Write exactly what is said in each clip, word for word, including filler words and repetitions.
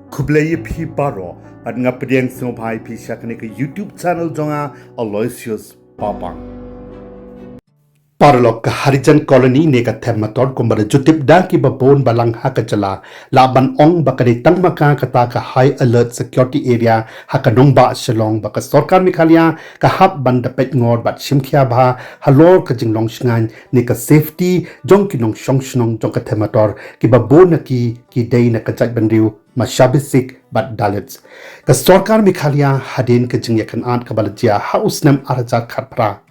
Khublei ïa phi baroh, bad nga pdiang sngewbha ïa phi sha kane ka YouTube channel jong nga, Aloysius Papang. Paralok, ka Harijan Colony ne ka Them Mator kumba la ju tip da kiba bun balang ha ka jylla, lah ban ong ba ka dei tang ma ka kata ka High Alert Security Area ha ka nongbah Shillong ba ka sorkar Meghalaya ka hap ban da peit ngor bad shim khia bha halor ka jinglong shngaiñ ne ka safety jong ki nongshong shnong jong ka Them Mator, kiba bun na ki ki dei na ka jaitbynriew Mashabi Sikh bad Dalits. Ka sorkar Meghalaya hadien ka jingïakynad kaba la jia ha u snem ar hajar khatphra,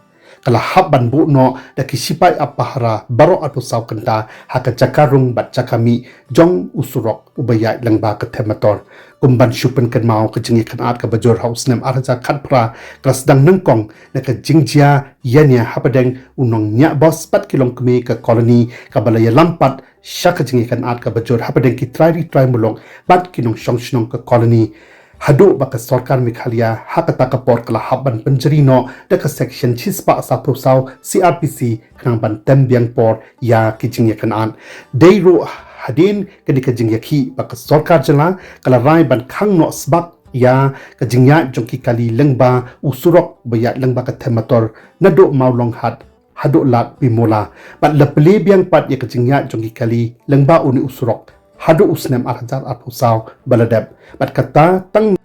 ka la hap ban buh noh da ki shipai ap pahara baroh arphew saw kynta ha ka jaka rung bad jaka mih jong u surok uba ïaid lyngba ka Them Mator. Kum ban shu pynkynmaw, ka jingïakynad kaba jur ha u snem ar hajar khatphra ka la sdang nyngkong na ka jingjia ïania hapdeng u nongñiah bos bad ki longkmie ka Colony, kaba la ïalam pat sha ka jingïakynad kaba jur hapdeng ki trai ri trai muluk bad ki nongshong shnong ka Colony, haduh ba ka sorkar Meghalaya ha kata ka por ka la hap ban pynjari noh da ka Section shispah sawphew saw C R P C khnang ban tem biang por ïa ki jingïakynad. Dei ruh hadien kane ka jingïakhih ba ka sorkar jylla ka la rai ban khang noh sbak ïa ka jingïaid jong ki kali lyngba u surok ba ïaid lyngba ka Them Mator naduh Mawlong Hat haduh Lad Bimula, bad la plie biang pat ïa ka jingïaid jong ki kali lyngba une u surok haduh u snem ar hajar arphew saw ba la dep, bad kata tang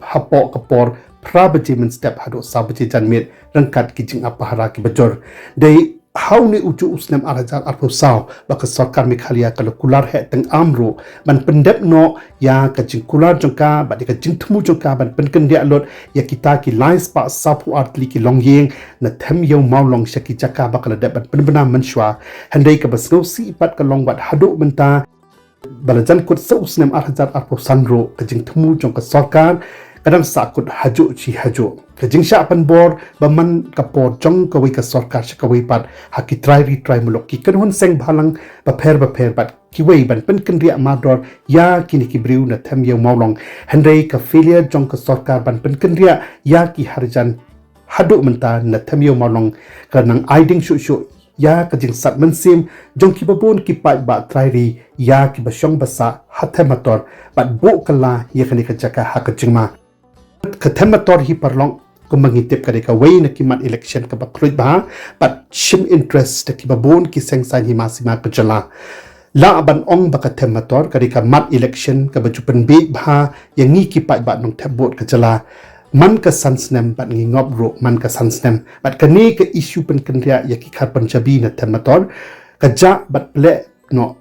hapoh ka por phra baje mynstep haduh saw baje janmiet ryngkat ki jingap pahara kiba jur. Dei ha une u juh u snem ar hajar arphew saw ba ka sorkar Meghalaya ka la kular heh teng am ruh ban pyndep noh ïa ka jingkular jong ka bad ïa ka jingthmu jong ka ban pynkynriah lut ïa kita ki lai spah sawphew ar tylli ki longïing na Them Ïew Mawlong sha ki jaka ba ka la dep ban pynbna mynshuwa. Hynrei kaba sngewsih pat ka long wat haduh mynta ba la jan kut sa u snem ar hajar arphew san ruh ka jingthmu jong ka sorkar ka dang sah kut hajuh shi hajuh. Ka jingshah pynbor ba man ka por jong kawei ka sorkar sha kawei pat ha ki trai ri trai muluk, ki kynhun seng bhalang bapher bapher bad kiwei ban pynkynriah mardor ïa kine ki briew na Them Ïew Mawlong. Hynrei ka failure jong ka sorkar ban pynkynriah ïa ki Harijan haduh mynta na Them Ïew Mawlong ka nang ai ding shuh shuh ïa ka jingsat mynsiem jong kiba bun ki paidbah trai ri ïa kiba shong ba sah ha Them Mator bad buh kylla ïa kane ka jaka ha ka jingma. Ka Them Mator hi paralok, kumba ngi tip ka dei kawei na ki mat election kaba khluit bha bad shim interest da kiba bun ki seng saiñ hima sima ka jylla. Lah ban ong ba ka Them Mator ka dei ka mat election kaba ju pynbiej bha ïa ngi ki paidbah nongthep vote ka jylla. Man ka san snem bad ngi ngop ruh man ka san snem, bad kane ka issue pynkynriah ïa ki khar Punjabi na Them Mator ka jah bad pleh noh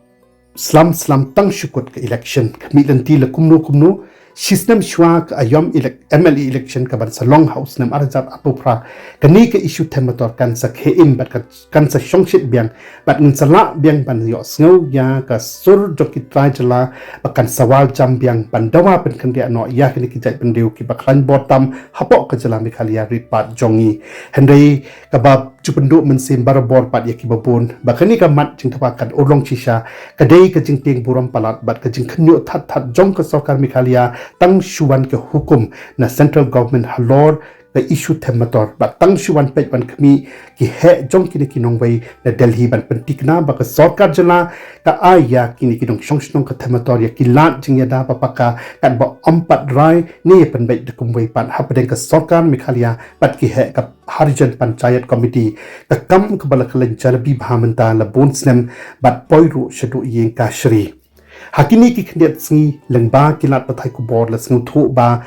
slam slam tang shu kut ka election. Ka mih lynti la kumno kumno, shi snem shuwa ka aïom elec-, M L A election kaban sa long ha u snem ar hajar arphew phra, kane ka issue Them Mator kan sa khie im bad ka, kan sa shongshit biang, bad ngin sa lah biang ban ïohsngew ïa ka sur jong ki trai jylla ba kan sa wad jam biang ban dawa pynkynriah noh ïa kine ki jaitbynriew kiba khlaiñ bor tam hapoh ka jylla Meghalaya rit paid jong ngi. Hynrei kaba ju pynduh mynsiem barabor pat ïa kiba bun ba kane ka mat jingdawa kan urlong shisha ka dei ka jingtieng burom palat bad ka jingkhynñiuh that that jong ka sorkar Meghalaya tang shu wan ka hukum na central government halor ka issue Them Mator bad tang shu wan peit wan khmih ki heh jong kine ki nongwei na Delhi ban pynthikna ba ka sorkar jylla ka ai ïa kine ki nongshong shnong ka Them Mator ïa ki lad jingïada ba paka, katba ym pat rai ne ïa pynbeit da kumwei pat hapdeng ka sorkar Meghalaya bad ki heh ka Harijan Panchayat Committee. Ka kam kaba la kylleng jalebi bha mynta la bun snem bad poi ruh shaduh ïing kashari. Ha kine ki khyndiat sngi lyngba ki lad pathai khubor la sngewthuh ba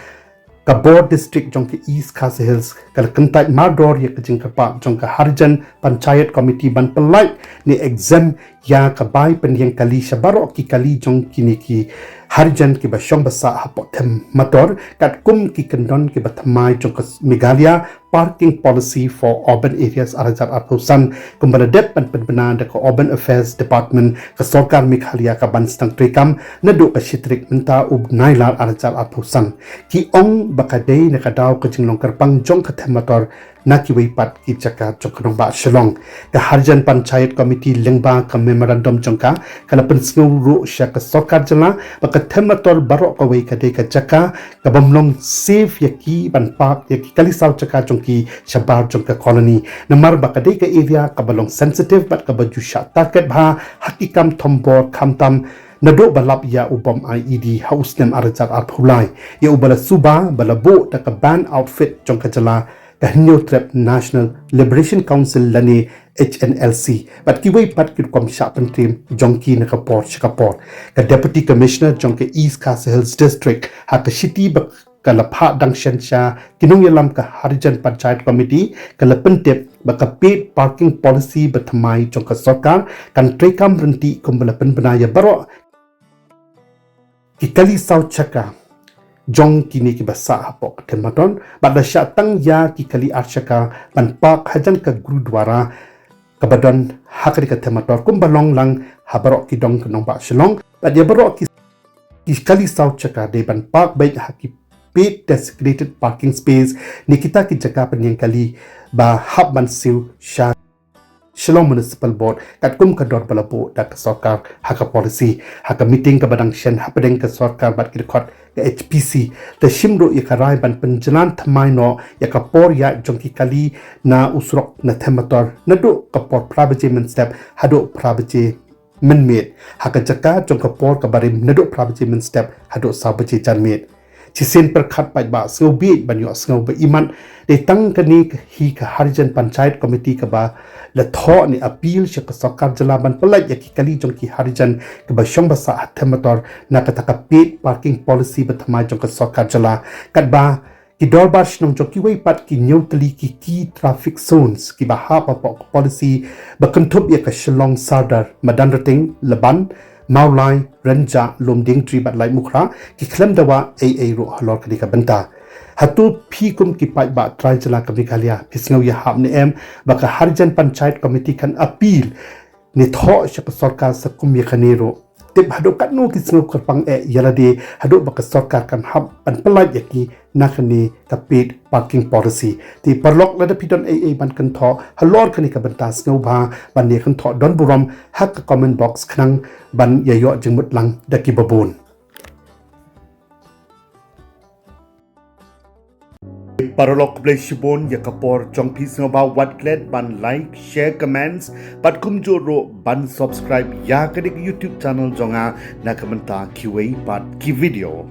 ka bor district jong ka East Khasi Hills ka la kyntait mardor ïa ka jingkyrpad jong ka Harijan Panchayat Committee ban pyllait ne exempt ïa ka bai pynïeng kali sha baroh ki kali jong kine ki Harijan kiba shong ba sah hapoh Them Mator katkum ki kyndon kiba thymmai jong ka Meghalaya Parking Policy for Urban Areas ar hajar arphew san, kumba la dep ban pynbna da ka Urban Affairs Department ka sorkar Meghalaya kaban sdang treikam naduh ka shi tarik mynta u bnai Nailar ar hajar arphew san. Ki ong ba ka dei na ka daw ka jinglong kyrpang jong ka Them Mator na kiwei pat ki jaka jong ka nongbah Shillong. Ka Harijan Panchayat Committee lyngba ka memorandum jong ka ka la pynsngew ruh sha ka sorkar jylla ba ka Them Mator baroh kawei ka dei ka jaka kabym long safe ïa ki ban park ïa ki kali saw jaka jong ki shabar jong ka colony. Namar ba ka dei ka area kaba long sensitive bad kaba ju shah target bha ha ki kam thombor, khamtam Naduh ba lap ïa u bom I E D ha u snem ar hajar arphew lai, ïa u ba la suba ba la buh da ka band outfit jong ka jylla, ka Hynñiewtrep National Liberation Council lane H N L C, bad kiwei pat ki rukom shah pyntriem jong ki na ka por sha ka por. Ka Deputy Commissioner jong ka East Khasi Hills District ha ka shithi ba ka la phah dang shen sha ki nongïalam ka Harijan Panchayat Committee, ka la pyntip ba ka paid parking policy ba thymmai jong ka sorkar kan treikam ryntih kumba la pynbna ïa baroh ki kali saw chakka jong kine kiba sah hapoh ka them motor, bad la shah tang ïa ki kali ar chakka ban park hajan ka Gurudwara kaba don ha kane ka them motor kumba long lang ha baroh ki dong ka nongbah Shillong, bad ïa baroh ki, ki kali saw chakka dei ban park beit ha ki paid designated parking space ne kita ki jaka pynïeng kali ba hap ban siew sha Shillong Municipal Board, katkum ka dor ba la buh da ka sorkar ha ka policy. Ha ka meeting kaba dang shen hapdeng ka sorkar bad ki dkhot ka H P C, la shim ruh ïa ka rai ban pynjlan thymmai noh ïa ka por ïaid jong ki kali na u surok na them motor, naduh ka por phra baje mynstep haduh phra baje mynmiet, ha ka jaka jong ka por kaba rim naduh phra baje mynstep haduh saw baje janmiet. Shisien pyrkhat paidbah, sngewbha ban ïohsngew ba imat, dei tang kane hi ka Harijan Panchayat Committee kaba la thoh ne appeal sha ka sorkar jylla ban pyllait ïa ki kali jong ki Harijan kiba shong ba sah ha them motor na kata ka paid parking policy ba thymmai jong ka sorkar jylla, katba ki dorbar shnong jong kiwei pat ki hynñiew tylli ki key traffic zones kiba hap hapoh ka policy ba kynthup ïa ka Shillong Sadar, Madanrting, Laban, Mawlai, Rynjah, Lumdiengtree bad Laitumkhrah, ki khlem dawa ei ei ruh halor kane ka bynta. Hato phi kum ki paidbah trai jylla ka Meghalaya phi sngew ïahap ne em ba ka Harijan Panchayat Committee kan appeal ne thoh sha ka sorkar sa kum ïa kane ruh? Tip haduh katno ki sngew kyrpang eh ïa lade haduh ba ka sorkar kan hap ban pyllait ïa ki na kane ka paid parking policy. Te paralok, lada phi don ei ei ban kynthoh halor kane ka bynta, sngewbha ban ïa kynthoh don burom ha ka comment box khnang ban ïa ïoh jingmut lang da kiba bun. Paralok, khublei shibun ïa ka por jong phi, sngewbha wat klet ban like, share, comments bad kumjuh ruh ban subscribe ïa kane ka YouTube channel jong nga na ka bynta kiwei pat ki video.